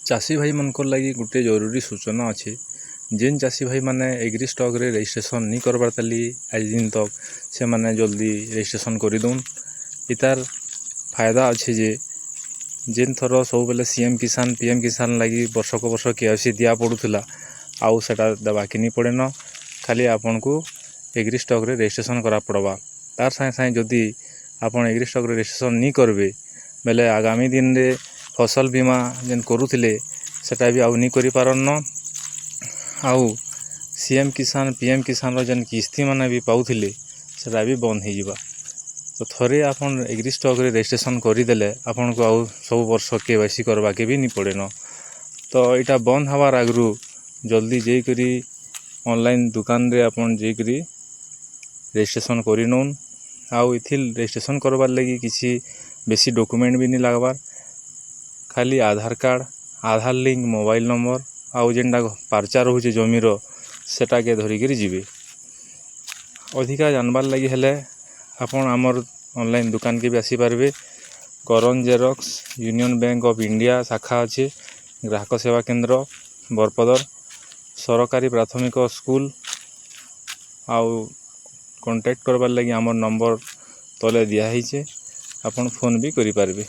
ଚାଷୀ ଭାଇମାନଙ୍କର୍ ଲାଗି ଗୁଟେ ଜରୁରୀ ସୂଚନା ଅଛେ। ଯେନ୍ ଚାଷୀ ଭାଇମାନେ ଏଗ୍ରି ଷ୍ଟକ୍ରେ ରେଜିଷ୍ଟ୍ରେସନ୍ ନି କର୍ବାର୍ ତାଲି ଆଜ୍ ଦିନ୍ ତକ୍, ସେମାନେ ଜଲ୍ଦି ରେଜିଷ୍ଟ୍ରେସନ୍ କରିଦଉନ୍। ଇତାର୍ ଫାଇଦା ଅଛେ ଯେ ଯେନ୍ ଥର ସବୁବେଲେ ସିଏମ୍ କିଷାନ୍, ପିଏମ୍ କିଷାନ୍ ଲାଗି ବର୍ଷକ ବର୍ଷ କେୱାଇସି ଦିଆ ପଡ଼ୁଥିଲା, ଆଉ ସେଟା ଦେବାକେ ନି ପଡ଼େନ। ଖାଲି ଆପଣଙ୍କୁ ଏଗ୍ରି ଷ୍ଟକ୍ରେ ରେଜିଷ୍ଟ୍ରେସନ୍ କରା ପଡ଼ବା। ତାର୍ ସାଙ୍ଗେ ସାଙ୍ଗେ ଯଦି ଆପଣ ଏଗ୍ରି ଷ୍ଟକ୍ରେ ରେଜିଷ୍ଟ୍ରେସନ୍ ନି କର୍ବେ ବେଲେ ଆଗାମୀ ଦିନ୍ରେ ଫସଲ୍ ବୀମା ଯେନ୍ କରୁଥିଲେ, ସେଟା ବି ଆଉ ନି କରିପାରନ୍ନ। ଆଉ ସିଏମ୍ କିଷାନ୍, ପିଏମ୍ କିଷାନ୍ର ଯେନ୍ କିସ୍ତିମାନେ ବି ପାଉଥିଲେ, ସେଟା ବି ବନ୍ଦ ହେଇଯିବା। ତ ଥରେ ଆପଣ ଏଗ୍ରି ଷ୍ଟକ୍ରେ ରେଜିଷ୍ଟ୍ରେସନ୍ କରିଦେଲେ ଆପଣଙ୍କୁ ଆଉ ସବୁ ବର୍ଷ କେୱାଇସି କର୍ବାକେ ବି ନି ପଡ଼େନ। ତ ଇଟା ବନ୍ଦ ହେବାର୍ ଆଗ୍ରୁ ଜଲ୍ଦି ଯାଇକରି ଅନ୍ଲାଇନ୍ ଦୁକାନ୍ରେ ଆପଣ ଯାଇକରି ରେଜିଷ୍ଟ୍ରେସନ୍ କରିନଉନ୍। ଆଉ ଏଥିର୍ ରେଜିଷ୍ଟ୍ରେସନ୍ କର୍ବାର୍ ଲାଗି କିଛି ବେଶୀ ଡକୁମେଣ୍ଟ ବି ନି ଲାଗ୍ବାର୍। ଖାଲି ଆଧାର କାର୍ଡ଼, ଆଧାର ଲିଙ୍କ୍ ମୋବାଇଲ୍ ନମ୍ବର୍ ଆଉ ଯେନ୍ଟା ପାର୍ଚା ରହୁଛେ ଜମିର, ସେଟାକେ ଧରିକିରି ଯିବେ। ଅଧିକା ଜାନ୍ବାର୍ ଲାଗି ହେଲେ ଆପଣ ଆମର୍ ଅନ୍ଲାଇନ୍ ଦୁକାନ୍କେ ବି ଆସିପାର୍ବେ। କରନ୍ xerox, union bank of India ଶାଖା ଅଛି, ଗ୍ରାହକ ସେବା କେନ୍ଦ୍ର, ବରପଦର, ସରକାରୀ ପ୍ରାଥମିକ ସ୍କୁଲ୍। ଆଉ କଣ୍ଟାକ୍ଟ କର୍ବାର୍ ଲାଗି ଆମର୍ ନମ୍ବର୍ ତଲେ ଦିଆହେଇଛେ, ଆପଣ ଫୋନ୍ ବି କରିପାର୍ବେ।